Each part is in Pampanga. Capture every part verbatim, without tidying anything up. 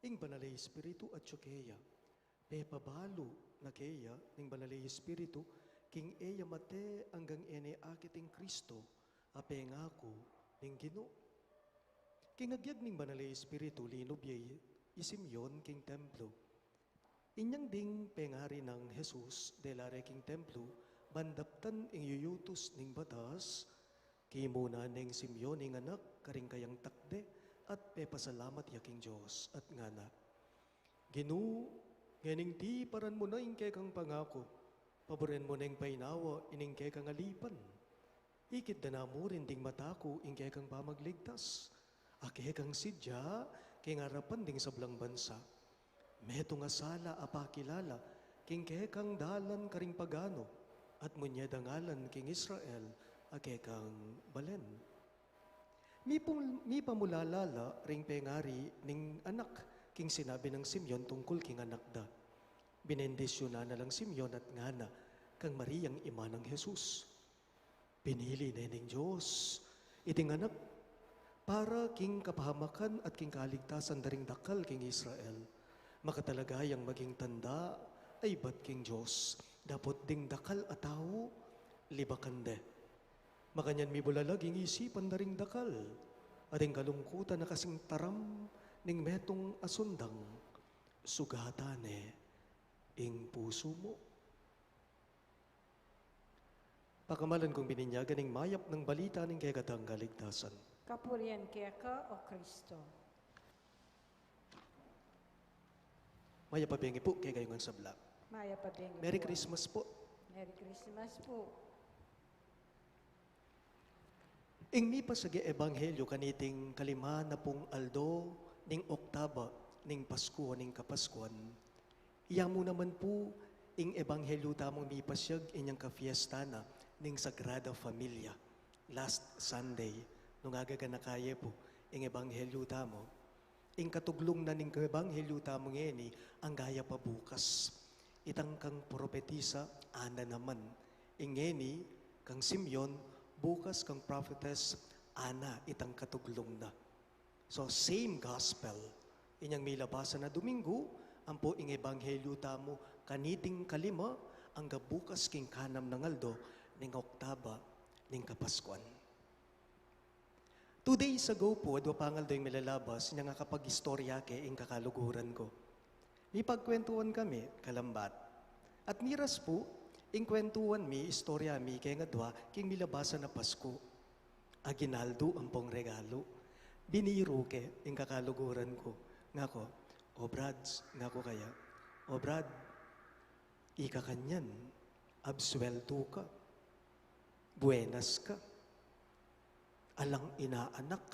Ing Banal a Espiritu atyu keya. Pepabalu na keya ning Banal a Espiritu king e ya mate anggang e ne akit ing Kristo a pengaku ning Ginu. King agyag ning Banal a Espiritu, linub ya i Simeon king templo. Inyang ding pengari nang Jesus dela re king templo, ban daptan ing yuyutus ning batas, kimuna neng Simeon ing anak karing kayang takde at pepasalamat ya king Dios at ngana, Ginu, ngening tiparan mu na ing kekang pangaku, paburen mu neng painawa ining kekang alipan. Ikit da na mu rin ding mata ku ing kekang pamagligtas, a kekang sidya king arapan ding sablang bansa. Metung a sala a pakilala king kekang dalan karing pagano, at munye dangalan king Israel a kekang balen. Mipul-, mipamulala la ring pengari ning anak king sinabi nang Simeon tungkul king anak da. Binendisyunan na lang Simeon at ngana kang Mariang ima nang Jesus, Pinili ne ning Dios iting anak para king kapahamakan at king kaligtasan da ring dakal king Israel. Makatalaga yang maging tanda a ibat king Dios, dapot ding dakal a tau libakan de. Makanyan mibulalag ing isipan da ring dakal, at ing kalungkutan a kasing taram ning metung a sundang, sugatan ne ing pusu mu. Pakamalan kung bininyagan ing mayap nang balita ning kekatang kaligtasan. Kapurian keka, O Kristo. Mayap a bengi pu kekayu ngan sabla. Mayap a bengi pu. Merry Christmas pu. Merry Christmas pu. Ing mipasyag a ebanghelyo kaniting kalima na pung aldo ning Oktaba ning Pasku o ning Kapaskuan. Iya mu naman pu ing ebanghelyo tamung mipasyag inyang kafiesta na ning Sagrada Familia last Sunday, nung agaganaka ye pu ing ebanghelyo tamu. Ing katuglung na ning ebanghelyo tamu ngeni, angga ya pa bukas. Itang kang propetisa Ana naman. Ing ngeni kang Simeon, bukas kang prophetess Ana, itang katuglung na. So, same gospel. Inyang milabasan a Domingo, ampo ing ebanghelyo tamu kaniting kalima, angga bukas king kanam nang aldo ning Oktaba ning Kapaskuan. Two days ago pu, adwa pang aldo ing milalabas, inyang akapag-istorya ke ing kakaluguran ku. Mipagkwentuan kami, kalambat. At miras pu, ing kwentuan mi, istorya mi, keng adwa, king milabasan a Pasku. Aguinaldo ampong regalu. Biniru ke ing kakaluguran ku. Ngana ku, "O Brad," ngana ku kaya, "O Brad, ika kanyan, absueldo ka. Buenas ka. Alang inaanak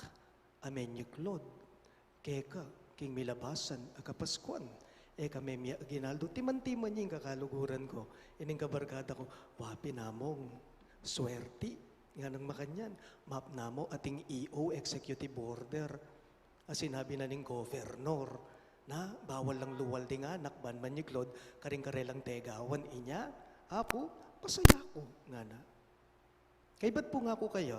a menyiklod keka king milabasan a Kapaskuan. E ka memie aguinaldo." Timan-timan ya ing kakaluguran ku. Ining kabarkada ku, "Wa pin, Among, swerti," nganang makanyan. "Mapna mu ating E O, executive order, a sinabi na ning governor na bawal lang luwal ding anak ban manyiklod karing karelang tegawan." Inya aku, "Pasaya ku," ngana. Kaybat pu, ngana ku kaya,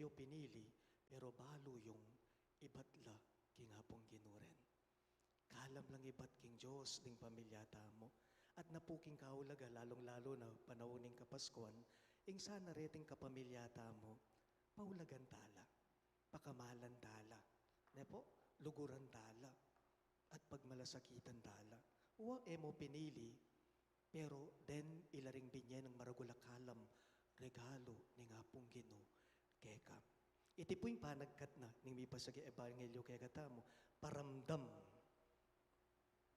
yu pinili, pero balu yung ibat la king Apung Ginu ren. Kalam lang ibat king Dios ding pamilya tamu. At na pu king kaulaga, lalung-lalu na panaun ning Kapaskuan, ing sana reting kapamilya tamu, paulagan tala, pakamalan tala, ne pu, luguran tala, at pagmalasakitan tala. Wa, e mu pinili, pero den ila ring binye nang maragul a kalam, regalu ning Apung Ginu keka. Iti pu ing panagkat na ning mipasag a ebanghelyo kekatamu, paramdam.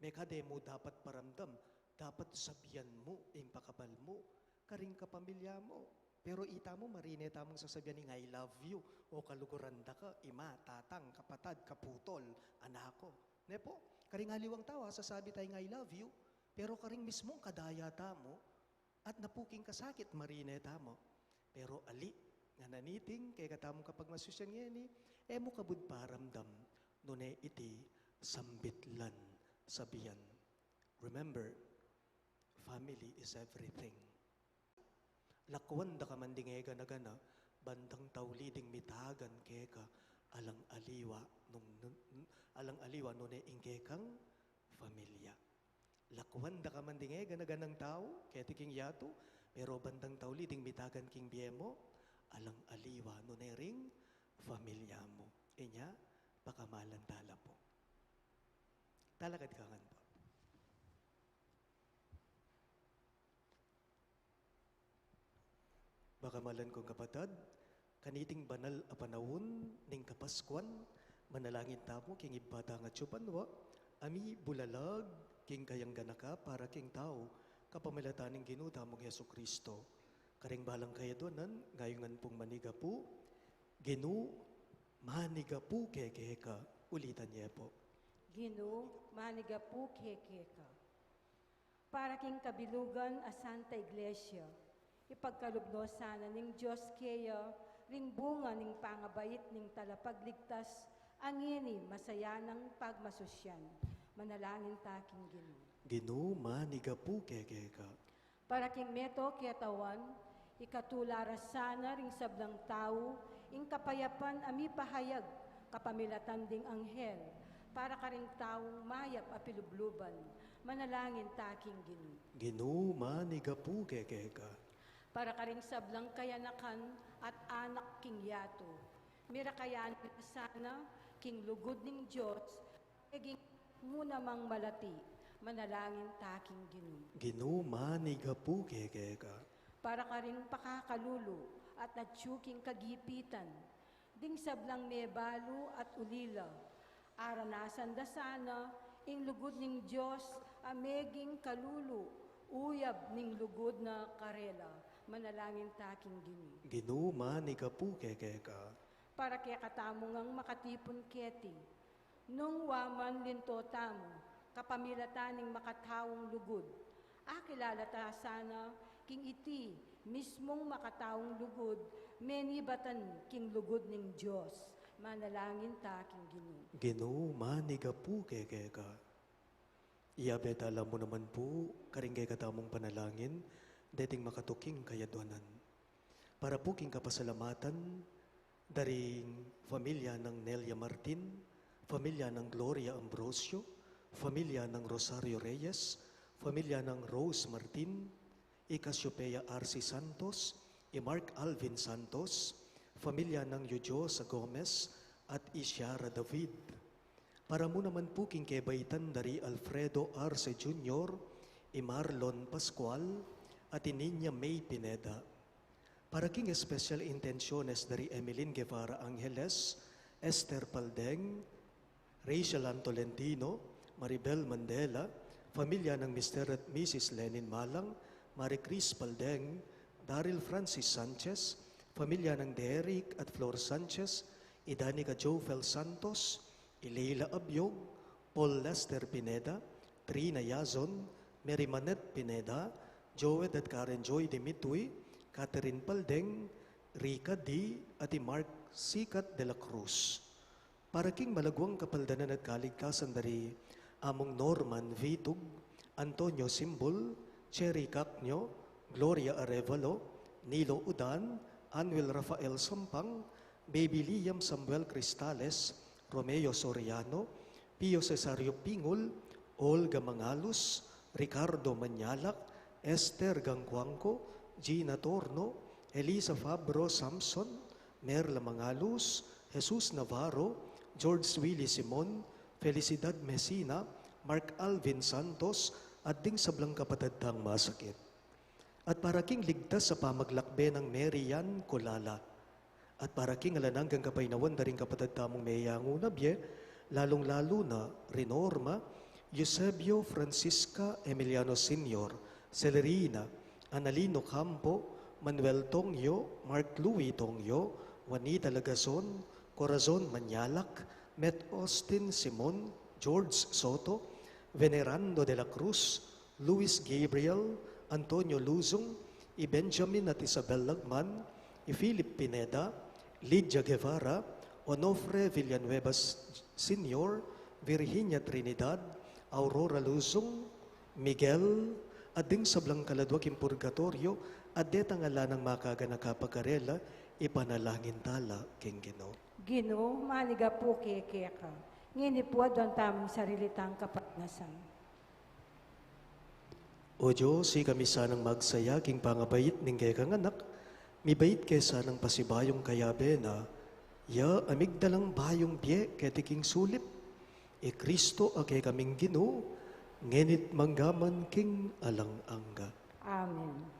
Mekad e mu dapat paramdam, dapat sabian mu ing pakabal mu karing kapamilya mu. Pero itamu, marine tamung sasabian ing "I love you" o "Kaluguran da ka, ima, tatang, kapatad, kaputol, anak ko." Ne pu? Karing aliwang tau, sasabi tayang "I love you," pero karing mismung kadaya tamu, at na pu king kasakit, marine tamu. Pero ali, ngana niting kekatamung kapagmasusian ngeni, e mu kabud paramdam, nune iti sambit lan sabian. Remember, family is everything. Lakwan da ka man ding e gana-gana, bandang tauli ding mitagan keka, alang aliwa nung, nun-, alang aliwa nune ing kekang familia. Lakwan da ka man ding e gana-ganang tau keti king yatu, pero bandang tauli ding mitagan king bie mu, alang aliwa nune ring familia mu. Inya, pakamalan tala pu. Talakad ka ngan pu. Pakamalan kung kapatad, kaniting banal a panaun ning Kapaskuan, manalangin tamu king Ibpa tang atsu banua, a mibulalag king kayang ganaka para king tau, kapamilatan ning Ginu tamung Jesucristo. Karing balang kayadwanan, ngayungan pung manigapu, Ginu, manigapu keke ka. Ulitan ye pu. Ginu, manigapu keke ka. Para king kabilugan a Santa Iglesia, ipagkalub no sana ning Dios keya ring bunga ning pangabait ning Talapagligtas, a ngeni masayanang pagmasusian. Manalangin ta king Ginu. Ginu, manigapu keke ka. Para king mabilug a katawan, ikatula ra sana ring sablang tau ing kapayapan a mipahayag kapamilatan ding anghel, para karing taung mayap a pilubluban. Manalangin ta king Ginu. Ginu, manigapu keke ka. Para karing sablang kayanakan at anak king yatu, mirakayan na sana king lugud ning Dios, meging mu namang malati. Manalangin ta king Ginu. Ginu, manigapu keke ka. Para karing pakakalulu at atsu king kagipitan, ding sablang mebalu at ulila, aranasan da sana ing lugud ning Dios a meging kalulu, uyab ning lugud na karela. Manalangin ta king Ginu. Ginu, manigapu keke ka. Para kekatamu ngang makatipun keti, nung wa man linto tamu kapamilatan ning makataung lugud, akilala ta sana king iti mismung makataung lugud, menibatan king lugud ning Dios. Manalangin ta king Ginu. Ginu, manigapu keke ka. Iyabe tala mu naman pu karing kekatamung panalangin deting makatuking kayadwanan. Para pu king kapasalamatan da ring familia nang Nelia Martin, familia nang Gloria Ambrosio, familia nang Rosario Reyes, familia nang Rose Martin, i Cassiopeia Arce Santos, i Mark Alvin Santos, familia nang Yudiosa Gomez, at i Ciara David. Para mu naman pu king kebaitan da ri Alfredo Arce Junior, i Marlon Pascual, at i Niña May Pineda. Para king espesyal intensiones da ri Emeline Guevara Angeles, Esther Paldeng, Rachel Ann Tolentino, Maribel Mandela, familia nang Mister at Missus Lenin Malang, Marie Chris Paldeng, Daryl Francis Sanchez, familia nang Derek at Flor Sanchez, i Danica Jofel Santos, i Leila Abiog, Paul Lester Pineda, Trina Yazon, Mary Manette Pineda, Joed at Karen Joy Dimitui, Catherine Paldeng, Rica D., at i Mark Sikat de la Cruz. Para king malaguang kapaldanan at kaligtasan da ri Among Norman Vitug, Antonio Simbul, Cherry Cacño, Gloria Arevalo, Nilo Udan, Anuel Rafael Sampang, Baby Liam Samuel Cristales, Romeo Soriano, Pio Cesario Pingul, Olga Mangalus, Ricardo Manyalak, Esther Gangcuangco, Gina Torno, Elisa Fabro Samson, Merla Mangalus, Jesus Navarro, George Willy Simon, Felicidad Mesina, Mark Alvin Santos, at ding sablang kapatad tang masakit. At para king ligtas a pamaglakbe nang Mary Ann Colala. At para king alang anggang kapaynawan da ring kapatad tamung meyangu na bie, lalung-lalu na ri Norma, Eusebio, Francisca, Emiliano Senior, Celerina, Analino Campo, Manuel Tongyo, Mark Louis Tongyo, Juanita Lagazon, Corazon Manyalak, Met Austin Simon, George Soto, Venerando de la Cruz, Luis Gabriel, Antonio Luzon, i Benjamin at Isabel Lagman, i Philip Pineda, Lydia Guevara, Onofre Villanueva Senior, Virginia Trinidad, Aurora Luzon, Miguel, at ding sablang kaladua king purgatoryo, at detang ala nang makaganaka pa karela, ipanalangin tala king Ginu. Ginu, manigapu kekeka. Ngeni pu aduan tamung sarili tang kapagnasan. O Dios, ikami sanang magsaya king pangabait ning kekang Anak, mibait ke sanang pasibayung kayabe na, ya a migdalang bayung bie keti king sulip. I Kristo a kekaming Ginu, ngeni't manggaman king alang angga. Amen.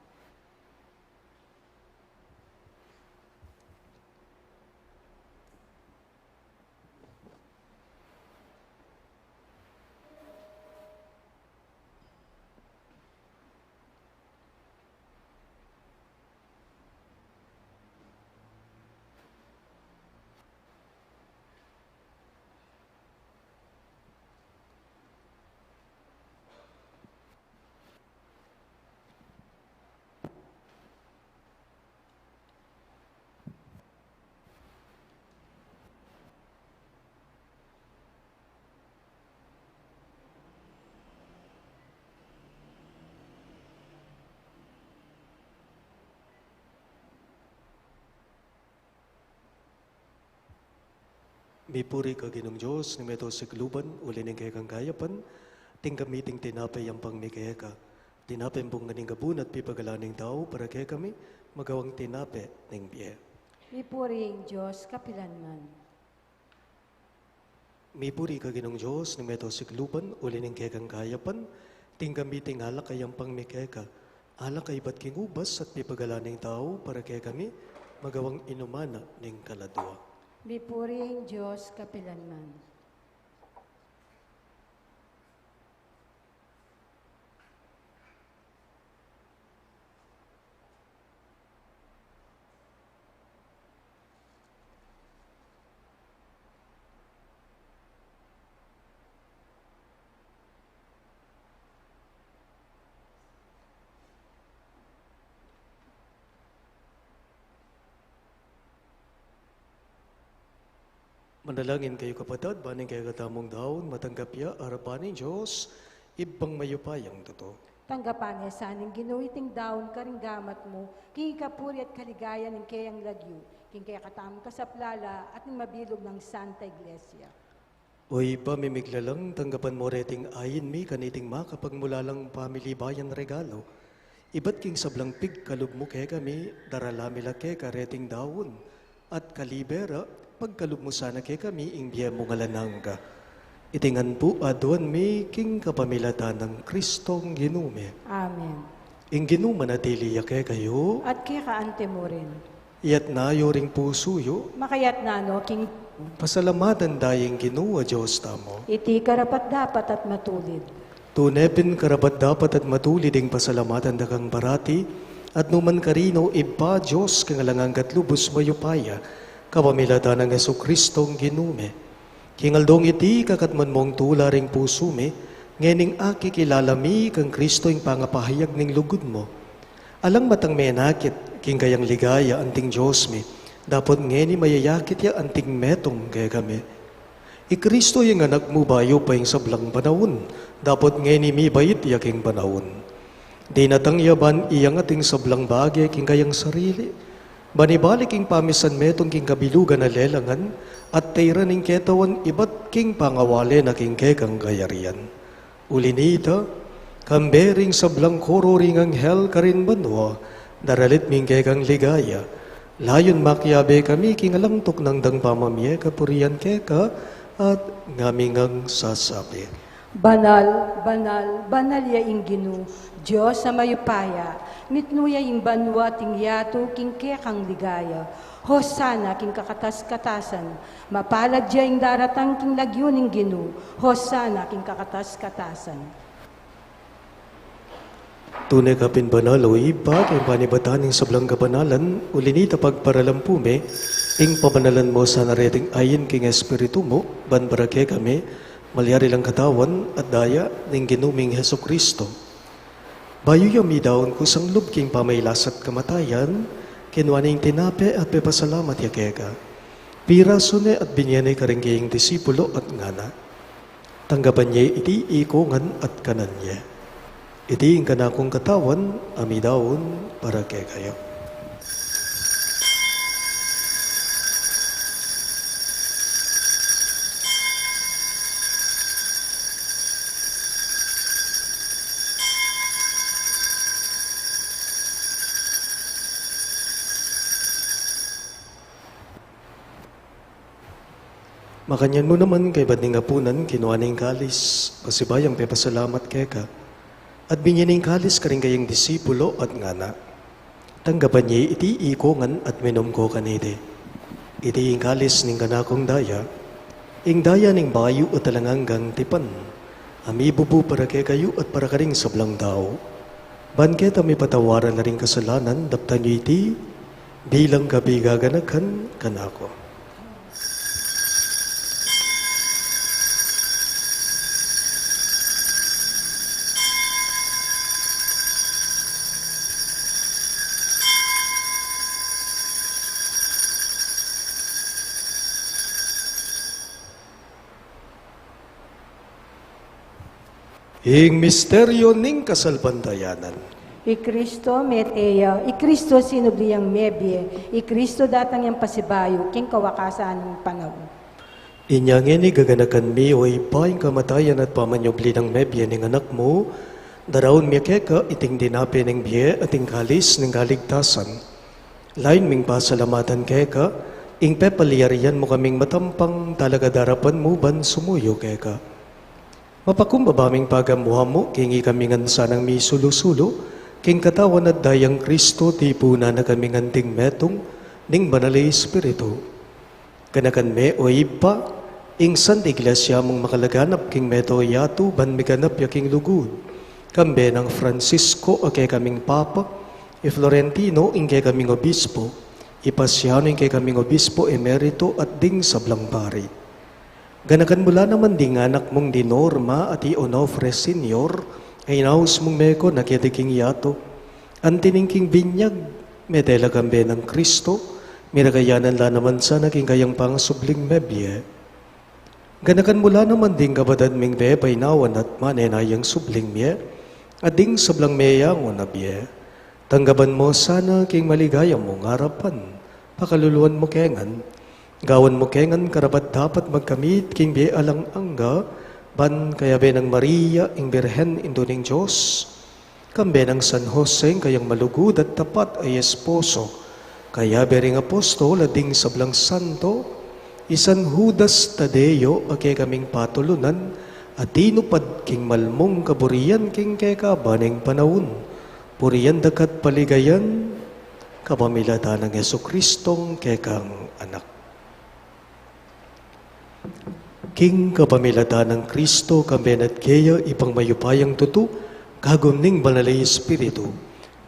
Mipuri ka Ginung Dios ning meto sikluban, uli ning kekang kayapan, tinggap mi iting tinape yampang mi keka. Tinape bunga ning gabun at pipagalan ning tau para kekami, magawang tinape ning bie. Mipuri ing Dios kapilanman. Mipuri ka Ginung Dios ning meto sikluban, uli ning kekang kayapan, tinggap mi iting alak a yampang mi keka. Alak a ibat king ubas at pipagalan ning tau para kekami, magawang inuman na ning kaladua. Mipuri ing Dios kapilanman. Manalangin kayu, kapatad, ban ing kekatamung daun matanggap ya arapan ning Dios, Ibpang mayupayang tutu. Tanggapan na sa ning Ginu iting daun karing gamat mu, king ikapuri at kaligayan ning keyang lagyu, king kekatamung kasaplalan at ning mabilug nang Santa Iglesia. O Ibpa ming miglalang, tanggapan mu reting ain mi kaniting makapagmulalang pamilibayan regalu. Ibat king sablang pigkalub mu kekami, daralan mi la keka reting daun, at kalibe ra, pagkalub mu sana kekami ing bie mung alang angga. Iti ngan pu aduan mi king kapamilatan nang Kristong Ginu mi. Amen. Ing Ginu manatili ya kekayu. At keka anti mu rin. Iyatas yu ring pusu yu. Makayatas no king. Pasalamatan da ya ing Ginu a Dios tamu. Iti karapat-dapat at matulid. Tune pin karapat-dapat at matulid ing pasalamatan da kang parati, at nu man karin, O Ibpa, Dios king alang angga at lubus mayupaya, kapamilatan nang Jesukristong Ginu mi. King aldong iti, kakatman mung tula ring pusu mi, ngening akikilala mi kang Kristo ing pangapahayag ning lugud mu. Alang matang menakit king kayang ligaya anting Dios mi, dapot ngeni mayayakit ya anting metung kekami. I Kristo ing Anak mu bayu pa ing sablang panaun, dapot ngeni mibait ya king panaun. Dinatang ya ban iyangat ing sablang bage king kayang sarili, Ban ibalik ing pamisan metung king kabilugan a lelangan, at tairan ing ketawan ibat king pangawale na king kekang kayarian. Uli nita, kambe ring sablang koro ring anghel karin banua, daralit mi ing kekang ligaya. Layun makiabe kami king alang tuknang dang pamamie kapurian keka, at ngaming sasabi: Banal, banal, banal ya ing Ginu, Dios a mayupaya, mitmu ya ing banua at ing yatu king kekang ligaya. Hosana king kakatas-katasan, mapalad ya ing daratang king lagyu ning Ginu, Hosana king kakatas-katasan. Tune ka pin banal, o Ibpa, king panibatan ning sablang kabanalan, uli nita pagparalan pu mi, ing pabanalan mu sana reting ain king Espiritu mu, ban para kekami, malyari lang katawan at daya ning Ginu ming Jesucristo. Bayu ya midaun kusang lub king pamailas at kamatayan, kinua ne ing tinape at pepasalamat ya keka. Pirasu ne at binie ne karing kayang disipulo at ngana: Tanggapan ye iti ikongan at kanan ye. Iti ing kanakung katawan a midaun para kekayu. Makanyan mu naman kaybat ning apunan, kinua ne ing kalis, pasibayung pepasalamat keka, at binie ne ing kalis karing kayang disipulo at ngana: Tanggapan ye iti ikongan at minum ko kaniti. Iti ing kalis ning kanakung daya, ing daya ning bayu at alang anggang tipan, a mibubu para kekayu at para karing sablang tau. Ban keta mipatawaran la ring kasalanan, daptan yu iti bilang kabigaganakan kanaku. Ing misteryo ning kasalpantayanan. I Kristo mete ya, i Kristo sinubli yang mebie, i Kristo datang yang pasibayu king kawakasan ning panaun. Inya ngeni gaganakan mi, o Ibpa, ing kamatayan at pamanyubli nang mebie ning Anak mu, daraun mi keka iting tinape ning bie at ing kalis ning kaligtasan. Layun ming pasalamatan keka ing pepalyarian mu kaming matampang talaga darapan mu ban sumuyu keka. Mapakumbaba ming pagamuan mu king ikami ngan sanang misulu-sulu king katawan at dayang Kristo, tipunan na kaming anting metung ning Banal a Espiritu. Ganakan me, o Ibpa, ing Santa Iglesia mung makalaganap king meto yatu ban miganap ya king lugud, kambe nang Francisco a kekaming Papa, i Florentino ing kekaming Obispo, i Pasiano ing kekaming Obispo Emerito at ding sablang pari. Ganakan mu la naman ding anak mung di Norma at i Onofre Senior, a inaus mung meko na keti king yatu. Anti ning king binyag, mete la kambe nang Kristo, miragayanan la naman sana king kayang pangasubling mebie. Ganakan mu la naman ding kapatad ming pepainawan at manenayang subling mie, at ding sablang meyangu na bie. Tanggapan mu sana king maligaya mung arapan, pakaluluan mu kengan, gawan mu kengan karapat-dapat magkamit king bie alang angga, ban kayabe nang Maria, ing Birhen, Indu ning Dios, kambe nang San Jose, ing kayang malugud at tapat a esposo, kayabe ring apostol at ding sablang santo, i San Judas Tadeo a kekaming patulunan, a tinupad king malmung kaburian king kekaban ning panaun. Purian da ka at paligayan kapamilatan nang Jesucristong kekang Anak. King kapamilatan nang Kristo, kambe na at keya, Ibpang mayupayang tutu, kagum ning Banal a Espiritu,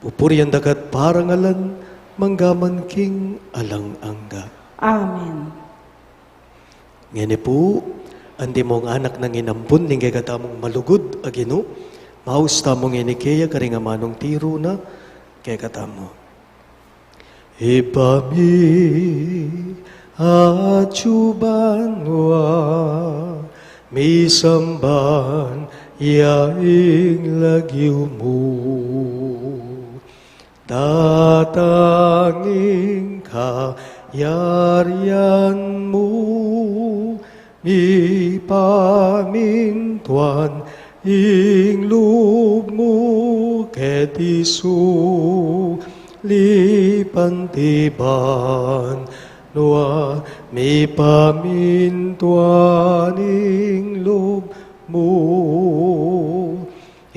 pupurian da ka at parangalan, manggaman king alang angga. Amen. Ngeni pu, antimong anak nang inampun ning kekatamung malugud a Ginu, maus tamu ngeni keya karing amanung tiru na kekatamu. Ibpa mi, atsu ka banua, misamban ya ing lagyu mu. Datang ing kayarian mu, mipamintuan ing lub mu keti sulip anti banua, mipamintuan ing lub mu.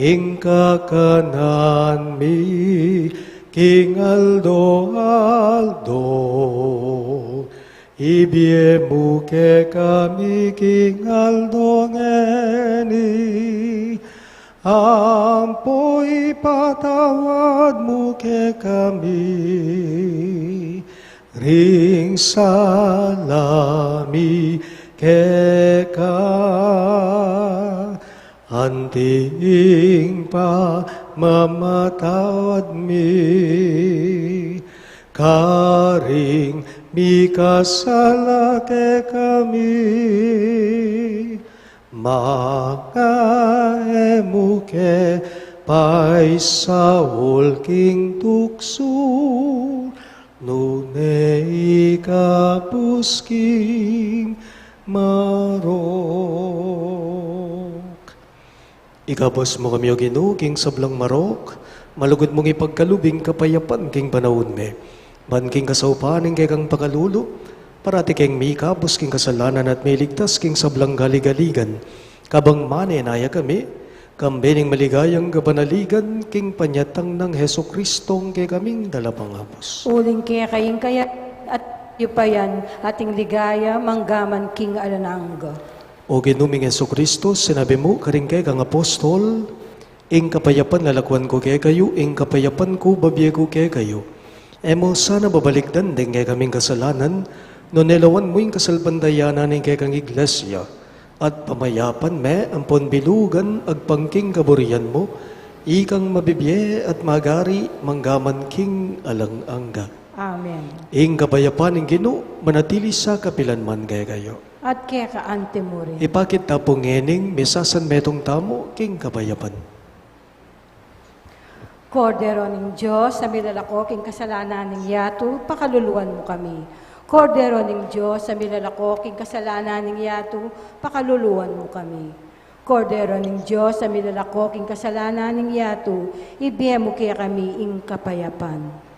Ing kakanan mi king aldo-aldo, ibie mu kekami king aldo ngeni, ampo ipatawad mu kekami ring sala mi keka, anti ing pamamatawad mi karing mikasala kekami, manga e mu ke paisaul king tuksu, nune ikabus king marok. Ikabus mu kami, O Ginu, king sablang marok, malugud mung ipagkalub ing kapayapan king panaun mi. Ban king kasaupan ning kekang pakalulu, parati keng mikabus king kasalanan at miligtas king sablang galigaligan. Kabang manenaya kami, kambe ning maligayang kapanaligan king panyatang nang Jesucristong kekaming dalapangabus. Uling keka ing kaya at yupayan at ing ligaya manggaman king alang angga. O Ginu ming Jesucristo, sinabi mu karing kekang apostol, ing kapayapan lalakuan ku kekayu, ing kapayapan ku babie ku kekayu. E mu sana babalikdan deng kekaming kasalanan, nune lawan mu ing kasalpantayanan ning kekang iglesia, at pamayapan me ampon bilugan agpang king kaburian mu, ikang mabibie at magari manggaman king alang angga. Amen. Ing kapayapan ning Ginu manatili sa kapilan man kekayu. At keka anti mu rin. Ipakit ta pu ngening misasanmetung tamu king kapayapan. Kordero ning Dios, a milalako king kasalanan ning yatu, pakaluluan mu kami. Kordero ning Dios, a milalako king kasalanan ning yatu, pakaluluan mu kami. Kordero ning Dios, a milalako king kasalanan ning yatu, ibie mu kekami ing kapayapan.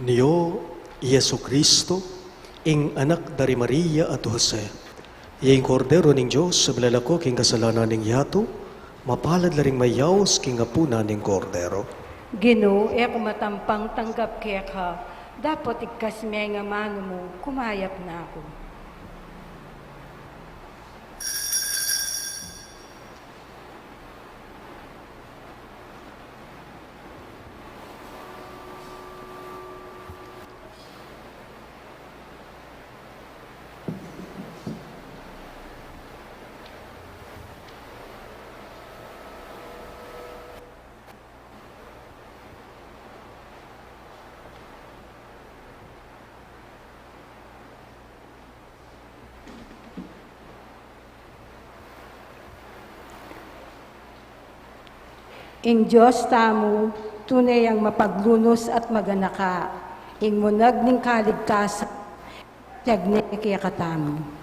Nyo i Jesucristo, ing anak da ri Maria at Jose, iya ing Kordero ning Dios a milalako king kasalanan ning yatu, mapalad la ring mayaus king apunan ning Kordero. Ginu, e ku matampang tanggap keka, dapot igkas me ing amanu mu, kumayap na ku. Ing Dios tamu, tune yang mapaglunus at maganaka, ing munag ning kaligtasan, siag ne kekatamu.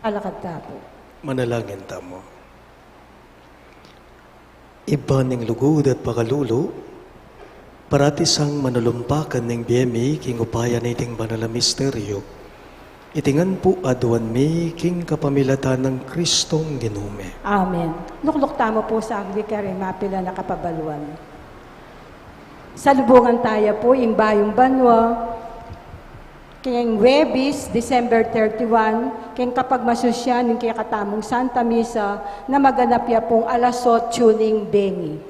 Alakad ta pu. Manalangin tamu. Ibpa ning lugud at pakalulu, parati sang manulumpakan ning bie mi king upaya niting banal a misteryo. Iti ngan pu aduan mi king kapamilatan nang Kristong Ginu mi. Amen. Lukluk tamu pu saglit karing mapilan a kapabaluan. Salubungan taya pu ing bayung banua king Huwebes, December thirty-one, king kapagmasusyan ning kekatamung Santa Misa na maganap ya pung alas otsu ning bengi.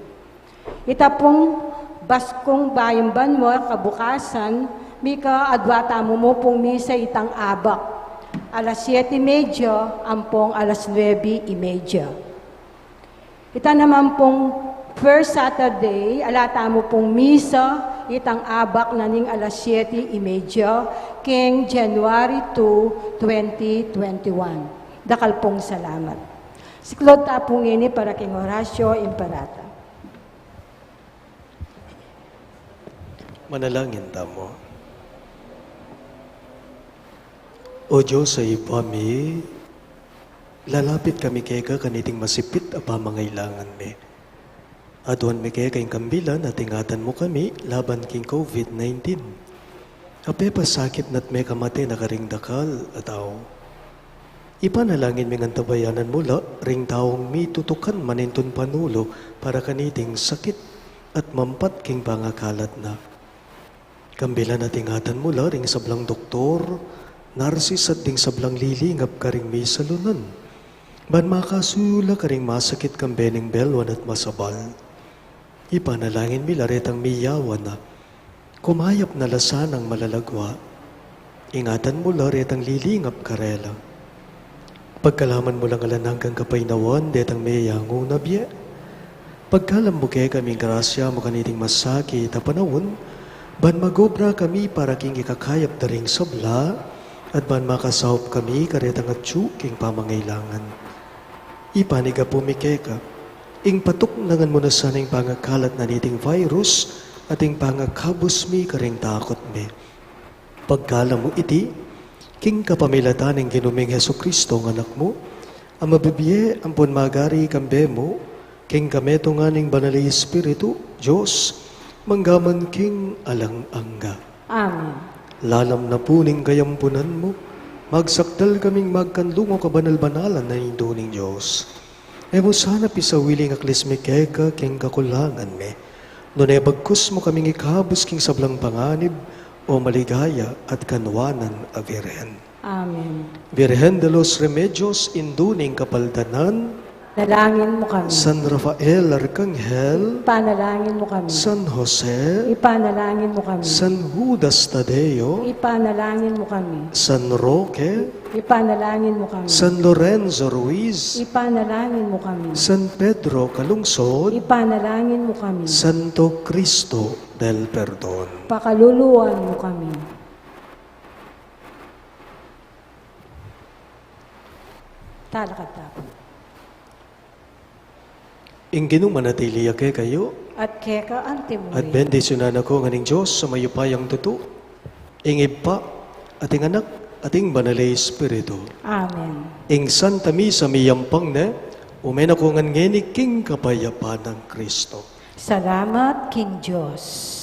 Ita pung baskung bayung banua kabukasan, mika adua tamu mu pung misa itang abak, alas siete y media ampong alas nuebe y media. Ita naman pung first Saturday, ala tamu pung misa itang abak na ning alas siete y media king January two, twenty twenty-one. Dakal pung salamat. Siklaud ta pu ngeni para king Oratio Imperata. Manalangin tamu. O Dios a Ibpa mi, lalapit kami keka kaniting masipit a pamangailangan mi. Aduan mi keka ing kambilan at ingatan mu kami laban king COVID nineteen. Apepasakit na't mekamate na karing dakal a tau. Ipanalangin mi ngan tabayanan mu la ring taung mitutukan manintun panulu para kaniting sakit at mampat king pangakalat na. Kambilan at ingatan mu la ring sablang doktor, narsis at ding sablang lilingap karing misalunan, ban makasuyu la karing masakit kambe ning beluan at masabal. Ipanalangin mi la retang miyawan na, kumayap na la sanang malalagua. Ingatan mu la retang lilingap karela. Pagkalaman mu lang alang anggang kapaynawan detang meyangu na bie. Pagkalam mu kekami ing grasya mu kaniting masakit a panaun, ban magobra kami para king ikakayap da ring sabla, at ban makasaup kami karetang atyu king pamangailangan. Ipanigapu mi keka ing patuknangan mu na sana ing pangakalat na niting virus at ing pangakabus mi karing takut mi. Pagkalam mu iti king kapamilatan ning Ginu ming Jesucristo, ing Anak mu, a mabibie ampon magari kambe mu, king kametungan ning Banal a Espiritu, Dios, mangga man king alang angga. Amen. Lalam na pu ning kayampunan mu, magsakdal kaming magkanlungo kabanal-banalan na indu ning Dios. E mu sana pisawili ing aklis mi keka king kakulangan mi, nune bagkus mu kaming ikabus king sablang panganib, o maligaya at kanuanan a Virgen. Amen. Virgen de los Remedios, indu ning kapaldanan, ipanalangin mu kami. San Rafael Arkanghel, ipanalangin mu kami. San Jose, ipanalangin mu kami. San Judas Tadeo, ipanalangin mu kami. San Roque, ipanalangin mu kami. San Lorenzo Ruiz, ipanalangin mu kami. San Pedro Calungsod, ipanalangin mu kami. Santo Cristo del Perdon, pakaluluan mu kami. Talakad ta pu. Ing Ginu manatili ya kekayu. At keka antimurin. At bendisyunan na kayu ngan ning Dios a mayupayang tutu, ing Ibpa, at ing Anak, at ing Banal a Espiritu. Amen. Ing Santa Misa miyampang ne, ume na kayu ngan ngeni king kapayapan nang Kristo. Salamat king Dios.